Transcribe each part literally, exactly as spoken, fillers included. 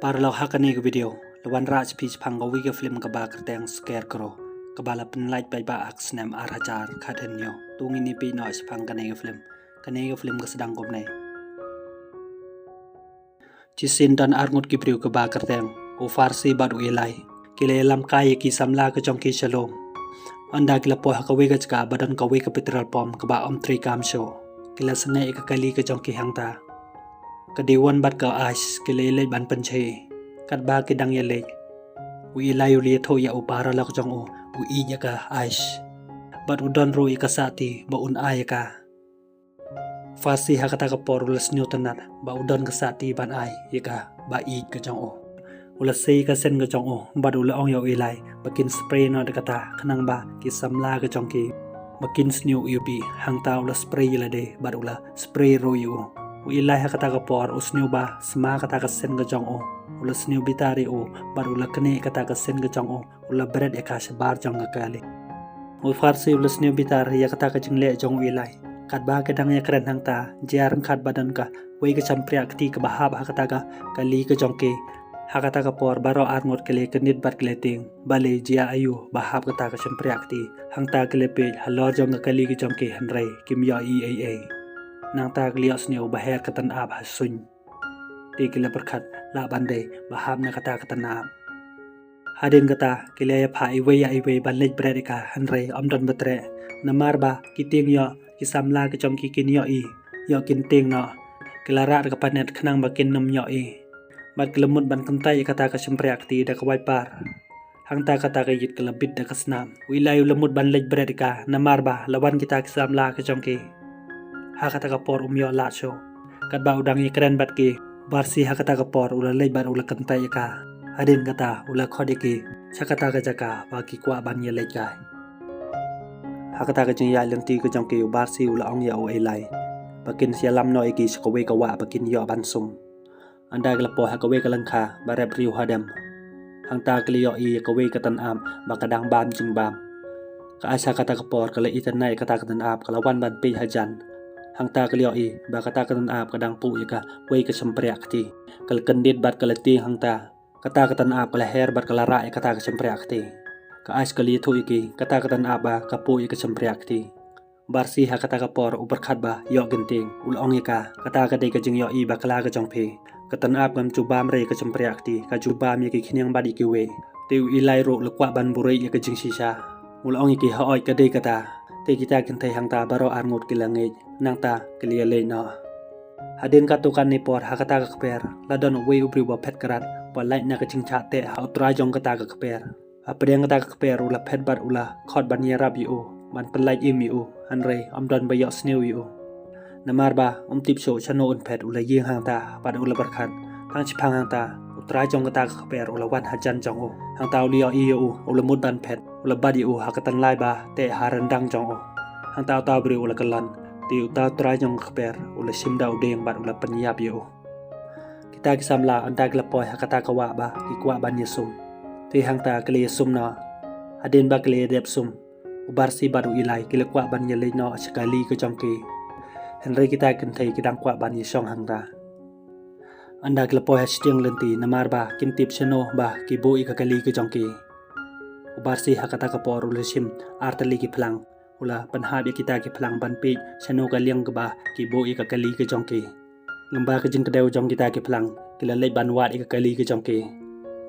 Paralok, ha kane ka video la wanrah sha phi shaphang kawei ka film kaba kyrteng Scarecrow, kaba la pynlait paidbah ha ka snem ar hajar khathynñiew. To ngin ïa peit noh shaphang kane ka film. Kane ka film ka sdang kumne. Shisien don arngut ki briew kiba kyrteng u Pharsi bad u Eli. Ki la ïalam kai ïa ki samla ka jong ki sha lum. Ynda ki la poi ha kawei ka jaka ba don kawei ka petrol pump kaba ym treikam shuh, ki la sangeh ïa ka kali ka jong ki hangta. Ka dewon bad ka ice ki la ïaleit ban pynjhieh. Katba ki dang ïaleit, u Eli u la ïathuh ïa u paralok jong u, u ïeit ïa ka ice, bad u don ruh ïa ka sahti ba un ai ïa ka. Pharsi ha kata ka por u la sngewtynnat ba u don ka sahti ban ai ïa kaba ïeit ka jong u. U la sei ïa ka seng ka jong u bad u la ong ïa u Eli ba kin spray noh da kata, khnang ba ki samla ka jong ki ba kin sniew ïa u bih. Hangta u la spray ïa lade bad u la spray ruh ïa u. U Eli ha kata ka por u sngew ba sma kata ka seng ka jong u. U la sniew bitar ïa u bad u la knieh kata ka seng ka jong u. U la bret ïa ka shabar jong ka kali. U Pharsi u la sniew bitar ïa kata ka jingleh jong u Eli. Katba ki dang ïakren hangta, jia ryngkat ba don kawei ka shympriah kti kaba hap ha kata ka kali ka jong ki. Ha kata ka por baroh arngut ki la kyndit bad ki la tieng, balei, jia aiu ba hap kata ka shympriah kti. Hangta ki la peit halor jong ka kali ka jong ki hynrei kim ïohi ei ei. Nangta ki la ïohsngew ba her ka tnap ha suiñ. Te ki la pyrkhat lah ban dei ba hap na kata ka tnap. Hadien kata ki la ïapha iwei ïa iwei ban leit bret ïa ka hynrei ym don ba treh. Namar ba ki tieng ïoh ki samla ka jong ki kin ïohi, ïoh kin tieng noh. Ki la rah da ka panet khnang ba kin ym ïohi. Bad ki la mut ban kyntait ïa kata ka shympriah kti da ka waipar. Hangta kata ka ïit ka la bit da ka snam. U Eli u la mut ban leit bret ïa ka namar ba la wan kita ki samla ka jong ki. Ha kata ka por um ïoh lad shuh. Katba u dang ïakren bad ki, u Pharsi ha kata ka por u la leit bad u la kyntait ïa ka. Hadien kata u la khot ïa ki sha kata ka jaka ba ki kwah ban ïaleit kai. Ha kata ka jingïaid lynti ka jong ki u Pharsi u la ong ïa u Eli ba kin sa ïalam noh ïa ki sha kawei ka wah ba kin ïoh ban sum. Ynda ki la poi ha kawei ka lyngkha ba rep riew hadem, hangta ki la ïohi ïa kawei ka tnap ba ka dang bam jingbam. Ka ice ha kata ka por ka la itynnat ïa kata ka tnap, ka la wan ban peit hajan. Hangta ki la ïohi ba kata ka tnap ka dang puh ïa kawei ka shympriah kti. Ka la kyndit bad ka la tieng hangta. Kata ka tnap ka la her bad ka la rah ïa kata ka shympriah kti. Ka ice ka la ïathuh ïa ki kata ka tnap ba ka puh ïa ka shympriah kti. U Pharsi ha kata ka por u pyrkhat ba ïoh kin tieng. U la ong ïa ka, kata ka dei ka jingïohi bakla ka jong phi. Ka tnap kam ju bam re ïa ka shympriah kti, ka ju bam ïa ki khñiang bad ïa kiwei. Te u Eli ruh u la kwah ban buhrieh ïa ka jingshisha. U la ong ïa ki, hooid, ka dei kata. Te kita ki kynthei hangta baroh arngut ki la ngeit. Nangta ki la ïaleit noh. Hadien katto katne por ha kata ka kper la don uwei u briew ba phet krad ba lait na ka jingshah teh ha u trai jong kata ka kper. Hapdeng kata ka kper u la phet bad u la khot ban ïarap ïa u, ban pynlait im ïa u, hynrei ym don ba ïohsngew ïa u. Namar ba um tip shuh shano un phet, u la ïeng hangta bad u la pyrkhat. Tang shiphang hangta u trai jong kata ka kper u la wan hajan jong u. Hangta u la ïohi ïa u, u la mut ban phet, u la bat ïa u ha ka tynlai ba teh ha ryndang jong u. Hangta uta u briew u la kyllon. Te uta u trai jong ka kper u la shim da u dieng bad u la pynïap ïa u. Kita ki samla ynda ki la poi ha kata ka wah ba ki kwah ban ïasum. Te hangta ki la ïasum noh. Hadien ba ki la ïadep sum, u Pharsi bad u Eli ki la kwah ban ïaleit noh sha ka kali ka jong ki. Hynrei kita ki kynthei ki dang kwah ban ïashong hangta. Ynda ki la poi ha shiteng lynti namar ba kim tip shano ba ki buh ïa ka kali ka jong ki. U Pharsi ha kata ka por u la shim ar tylli ki phlang. U la pynhap ïa kita ki phlang ban peit shano ka liang kaba ki buh ïa ka kali ka jong ki. Lyngba ka jingkdew jong kita ki phlang ki la leit ban wad ïa ka kali ka jong ki.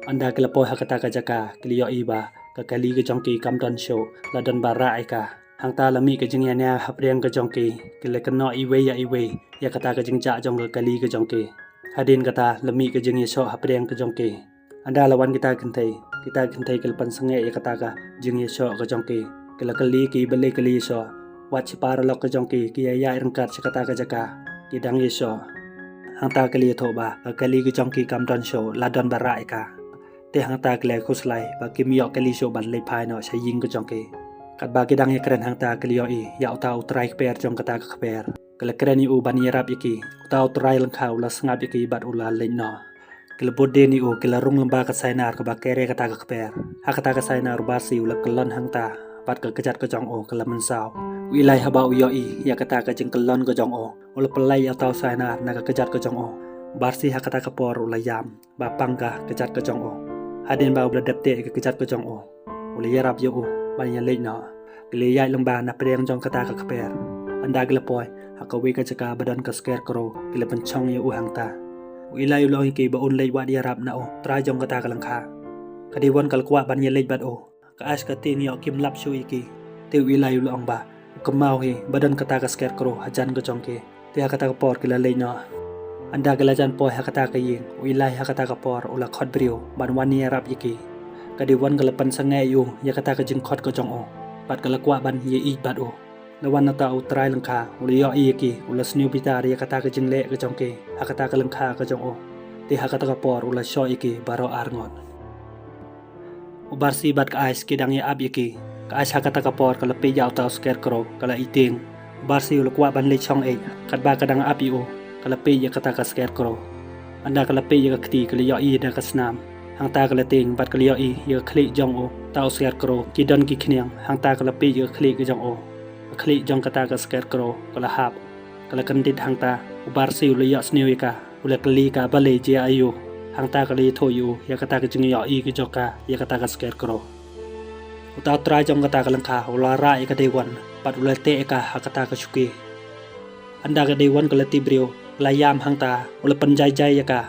Ynda ki la poi ha kata ka jaka ki la ïohi ba ka kali ka jong ki kam don shuh, la don ba rah ïa ka. Hangta la mih ka jingïania hapdeng ka jong ki, ki la kynnoh iwei ïa iwei ïa kata ka jingjah jong ka kali ka jong ki. Hadien kata la mih ka jingïashoh hapdeng ka jong ki. Ynda la wan kita ki kynthei, kita ki kynthei ki la pynsangeh ïa kata ka jingïashoh ka jong ki. Ki la kylli ki balei ki la ïashoh. Wat shi paralok ka jong ki ki ïaïaid ryngkat sha kata ka jaka, ki dang ïashoh. Hangta ki la ïathuh ba ka kali ka jong ki kam don shuh, la don ba rah ïa ka. Te hangta ki la khuslai ba kim ïoh kali shuh ban leit phai noh sha ïing ka jong ki. Katba ki dang ïakren hangta ki la ïohi ïa uta u trai kper jong kata ka kper. Ki la kren ïa u ban ïarap ïa ki. Uta u trai lyngkha u la sngap ïa ki bad u la leit noh. Ki la bud dien ïa u, ki la rung lyngba ka sainar kaba kere kata ka kper. Ha kata ka sainar u Pharsi u la kyllon hangta bad ka kjat ka jong u ka la mynsaw. U Eli haba u ïohi ïa kata ka jingkyllon ka jong u, u la pynlait ïa uta u sainar na ka kjat ka jong u. Barsi ha kata ka por u la ïam ba pang ka kjat ka jong u. Hadien ba u la dep teh ïa ka kjat ka jong u, u la ïarap ïa u ban ïaleit noh. Ki la ïaid lyngba na pdeng jong kata ka kper. Ynda ki la poi ha kawei ka jaka ba don ka scarecrow, ki la pynchong ïa u hangta. U Eli u la ong ïa ki ba un leit wad ïarap na u trai jong kata ka lyngkha. Ka Deiwon ka la kwah ban ïaleit bad u. Ka Ice ka tieng ïoh kim lap shuh ïa ki. Te u Eli u la ong ba u kynmaw hi ba don kata ka scarecrow hajan ka jong ki. Te ha kata ka por ki la leit noh. Ynda ki la jan poi ha kata ka ïing, u Eli ha kata ka por u la khot briew ban wan ïarap ïa ki. Ka Deiwon ka la pynsangeh ïa u ïa kata ka jingkhot ka jong u, bad ka la kwah ban ïaieit bad u. La wan uta u trai lyngkha, u la ïohi ïa ki, u la sniew bitar ïa kata ka jingleh ka jong ki ha kata ka lyngkha ka jong u. Te ha kata ka por u la shoh ïa ki baroh arngut. U Barsi bad ka Ice ki dang ïa ap ïa ki. Ka Ice ha kata ka por ka la peit ïa uta u scarecrow, ka la ïeng. U Barsi u la kwah ban leit shong ïeit, katba ka dang ap ïa u, ka la peit ïa kata ka scarecrow. Ynda ka la peit ïa ka kti, ka la ïohi da ka snam. Hangta ka la tieng bad ka la ïohi ïa ka khlieh jong uta u scarecrow, ki don ki khniang. Hangta ka la peit ïa ka khlieh ka jong u. Ka khlieh jong kata ka scarecrow ka la hap, ka la kyndit hangta. U Barsi u la ïohsngew ïa ka, u la kylli ka balei, jia aïu. Hangta ka la ïathuh ïa u ïa kata ka jingïohi ka jong ka ïa kata ka scarecrow. Uta u trai jong kata ka lyngkha u la rah ïa ka Deiwon bad u la teh ïa ka ha kata ka shuki. Ynda ka Deiwon ka la tip briew, ka la ïam hangta, u la pynjaijai ïa ka.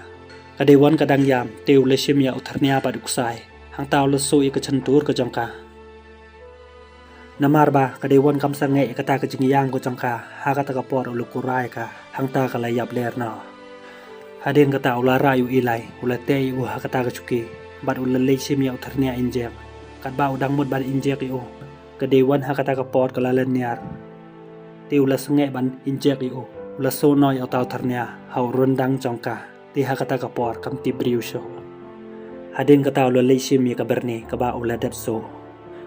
Ka Deiwon ka dang ïam, te u la shim ïa u thyrnia bad u ksai. Hangta u la suh ïa ka shyntur ka jong ka. Namar ba ka Deiwon kam sangeh ïa kata ka jingïam ka jong ka, ha kata ka por u la kurai ïa ka, hangta ka la ïap ler noh. Hadien kata u la rah ïa u Eli, u la teh ïa u ha kata ka shuki, bad u la leit shim ïa u thyrnia injek. Katba u dang mut ban injek ïa u, ka Deiwon ha kata ka por ka la lyniar. Te u la sangeh ban injek ïa u, u la suh noh ïa uta u thyrnia ha u ryndan jong ka. Te ha kata ka por kam tip briew shuh. Hadien kata u la leit shim ïa ka byrni kaba u la dep suh.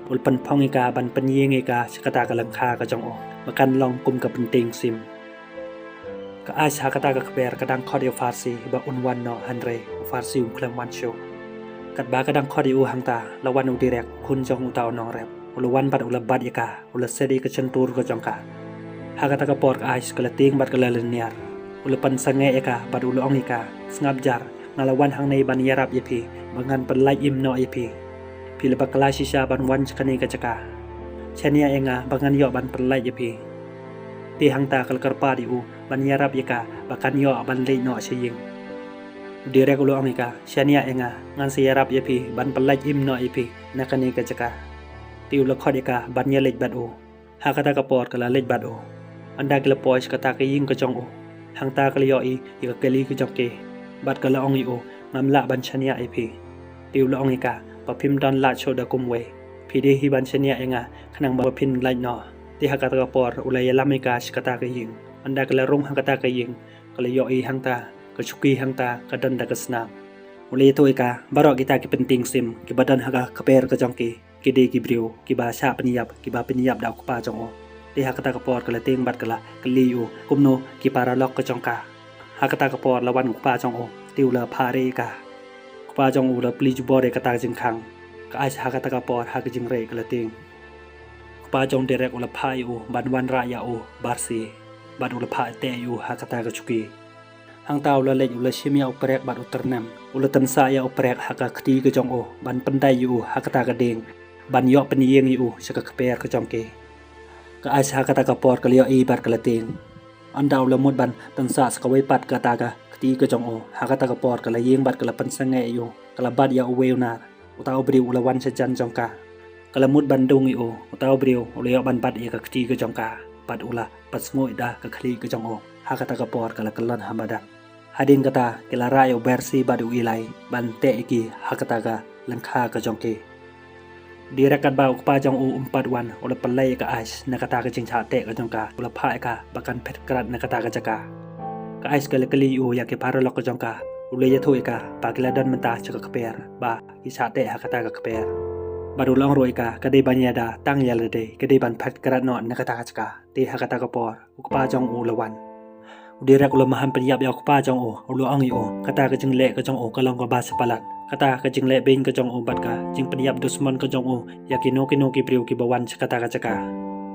U la pynphong ïa ka ban pynïeng ïa ka sha kata ka lyngkha ka jong u, ba kan long kum ka pyntieng sim. Ka Ice ha kata ka kper ka dang khot ïa u Farsi ba un wan noh, hynrei u Farsi um khlem wan shuh. Katba ka dang khot ïa u hangta, la wan u Derek, khun jong uta u nongrep. U la wan bad u la bat ïa ka, u la set ïa ka shyntur ka jong ka. Ha kata ka por ka Ice ka la tieng bad ka la lyniar. U la pynsangeh ïa ka bad u la ong ïa ka, sngap jar, nga la wan hangne ban ïarap ïa phi, ba ngan pynlait im noh ïa phi. Phi la bakla shisha ban wan sha kane ka jaka. Shaniah ïa nga ba ngan ïoh ban pynlait ïa phi. Te hangta ka la kyrpad ïa u ban ïarap ïa ka ba kan ïoh ban leit noh sha ïing. U Derek u la ong ïa ka, shaniah ïa nga, ngan sa ïarap ïa phi ban pynlait im noh ïa phi na kane ka jaka. Te u la khot ïa ka ban ïaleit bad u. Ha kata ka por ka la leit bad u. Ynda ki la poi sha kata ka ïing ka jong u, hangta ka la ïohi ïa ka kali ka jong ki, bad ka la ong ïa u, ngam lah ban shaniah ïa phi. Te u la ong ïa ka, ba phim don lad shuh da kumwei. Phi dei hi ban shaniah ïa nga khnang ba phin lait noh. Te ha kata ka por u la ïalam ïa ka sha kata ka ïing. Ynda ka la rung ha kata ka ïing, ka la ïohi hangta ka shuki hangta ka don da ka snam. U la ïathuh ïa ka baroh kita ki pyntieng sim kiba don ha ka kper ka jong ki. Ki dei ki briew kiba shah pynïap, kiba pynïap da u kpa jong u. Te ha kata ka por ka la tieng bad ka la kylli ïa u kumno ki paralok ka jong ka. Ha kata ka por la wan u kpa jong u, te u la phah rieh ïa ka. U kpa jong u la plie jubor ïa kata ka jingkhang. Ka Ice ha kata ka por ha ka jingrieh ka la tieng. U kpa jong Derek u la phah ïa u ban wanrah ïa u Barsi, bad u la phah teh ïa u ha kata ka shuki. Hangta u la leit u la shim ïa u prek bad u tyrnem. U la tynsah ïa u prek ha ka kti ka jong u ban pyndait ïa u ha kata ka dieng, ban ïoh pynïeng ïa u sha ka kper ka jong ki. Ka Ice ha kata ka por ka la ïohi bad ka la tieng. Ynda u la mut ban tynsah sa kawei pat kata ka kti ka jong u, ha kata ka por ka la ïeng bad ka la pynsangeh ïa u, ka la bat ïa uwei u nar. Uta u briew u la wan sha jan jong ka. Ka la mut ban dung ïa u, uta u briew u la ïoh ban bat ïa ka kti ka jong ka, bad u la pynsngew da ka khlieh ka jong u. Ha kata ka por ka la kyllon ha madan. Hadien kata ki la rah ïa u Barsi bad u Eli ban teh ïa ki ha kata ka lyngkha ka jong ki. Direct katba u kpa jong u um pat wan, u la pynlait ïa ka Ice na kata ka jingshah teh ka jong ka, u la phah ïa ka ba kan phet krad na kata ka jaka. Ka Ice ka la kylli ïa u ïa ki paralok ka jong ka, u la ïathuh ïa ka ba ki la don mynta sha ka kper, ba ki shah teh ha kata ka kper. Bad u la ong ruh ïa ka, ka dei ban ïada tang ïa lade, ka dei ban phet krad noh na kata ka jaka. Te ha kata ka por u kpa jong u u la wan. U Direct u la maham pynïap ïa u kpa jong u, u la ong ïa u, kata ka jingleh ka jong u ka long kaba sha palat. Kata ka jingleh beiñ ka jong u bad ka jingpynïap dusmon ka jong u ïa kino kino ki briew kiba wan sha kata ka jaka.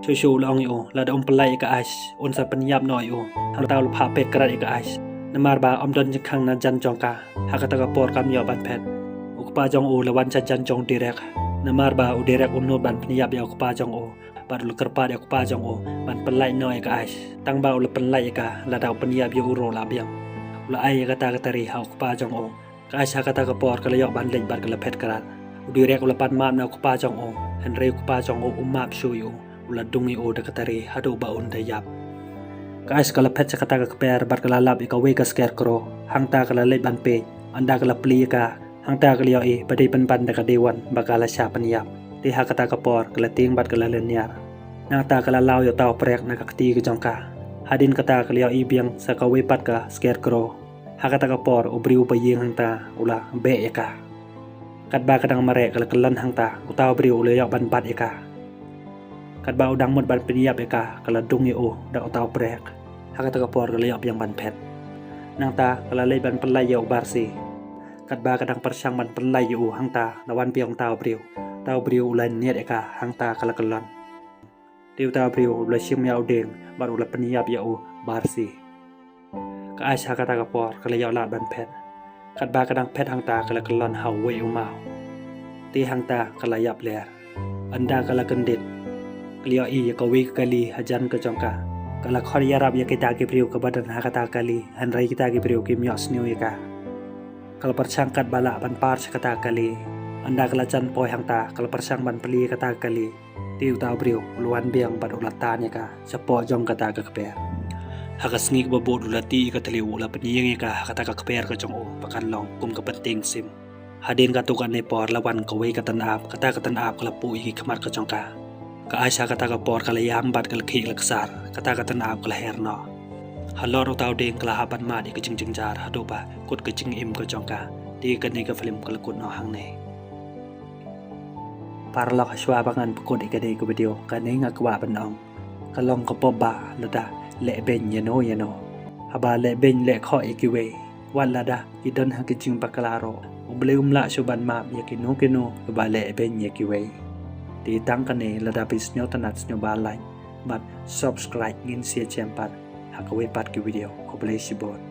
Shuh shuh u la ong ïa u, lada um pynlait ïa ka Ice, un sa pynïap noh ïa u. Hangta u la phah phet krad ïa ka Ice. Namar ba ym don jingkhang na jan jong ka, ha kata ka por kam ïoh ban phet. U kpa jong u la wan sha jan jong u Direk. Namar ba u Direk u nud ban pynïap ïa u kpa jong u, bad u la kyrpad ïa u kpa jong u ban pynlait noh ïa ka Ais. Tang ba u la pynlait ïa ka, lada u pynïap ïa u ruh la biang. U la ai ïa kata ka tari ha u kpa jong u. Ka Ais ha kata ka por ka la ïoh ban leit bad ka la phet krad. U Direk u la pan map na u kpa jong u, hynrei u kpa jong u um map shuh ïa u, u la dung ïa u da ka tari haduh ba un da ïap. Ka Ais ka la phet sha kata ka kper bad ka la lap ïa kawei ka scarecrow, hangta ka la leit ban peit, ynda ka la plie ïa ka, hangta ka la ïohi ba dei pynban da ka Dewon ba ka la shah pynïap. Te ha kata ka por ka la tieng bad ka la lynñiar. Nangta ka la law ïa uta u prek na ka kti ka jong ka. Hadien kata ka la ïohi biang sa kawei pat ka scarecrow. Ha kata ka por u briew ba ïeng hangta u la beh ïa ka. Katba ka dang mareh ka la kyllon hangta, uta u briew u la ïoh ban bat ïa ka. Katba u dang mut ban pynïap ïa ka, ka la dung ïa u da uta u prek. Ha kata ka por ka la ïoh biang ban phet. Nangta ka la leit ban pynlait ïa u Barsi. Katba ka dang pyrshang ban pynlait ïa u hangta, la wan biang uta u briew. Uta u briew u la ñiet ïa ka, hangta ka la kyllon. Te uta u briew u la shim ïa u dieng bad u la pynïap ïa u Barsi. Ka Ais ha kata ka por ka la ïoh lad ban phet. Katba ka dang phet hangta ka la kyllon ha uwei u maw. Te hangta ka la ïap ler. Ynda ka la kyndit, ka la ïohi ïa kawei ka kali hajan ka jong ka. Ka la khot ïarap ïa kita ki briew kiba don ha kata ka kali, hynrei kita ki briew kim ïohsngew ïa ka. Ka la pyrshang katba lah ban par sha kata ka kali. Ynda ka la jan poi hangta ka la pyrshang ban plie kata ka kali. Te uta u briew u la wan biang bad u la tan ïa ka shapoh jong kata ka kper. Ha ka sngi kaba bud u la tih ïa ka thliew, u la pynïeng ïa ka ha kata ka kper ka jong u ba kan long kum ka pyntieng sim. Hadien katto katne por la wan kawei ka tnat ap, kata ka tnat ap ka la puh ïa ki khmat ka jong ka. Ka Ais ha kata ka por ka la ïam bad ka la khih la ksar, kata ka tnat ap ka la her noh. Halor uta u dieng ka la hap ban mad ïa ka jingjynjar haduh ba kut ka jingim ka jong ka. Te kane ka film ka la kut noh hangne. Paralok, hashwa ba ngan pynkut ïa kane ka video, kane nga kwah ban ong, ka long ka pop ba lada leh beiñ ïano ïano. Haba leh beiñ leh khoh ïa kiwei, wat lada ki don ha ki jingbakla ruh, U Blei um lah shuh ban map ïa kino kino kiba leh beiñ ïa kiwei. Te tang kane, lada phi sngewtynnat, sngewbha like bad subscribe, ngin sa ïashem pat ha kawei pat ka video. Khublei shibun.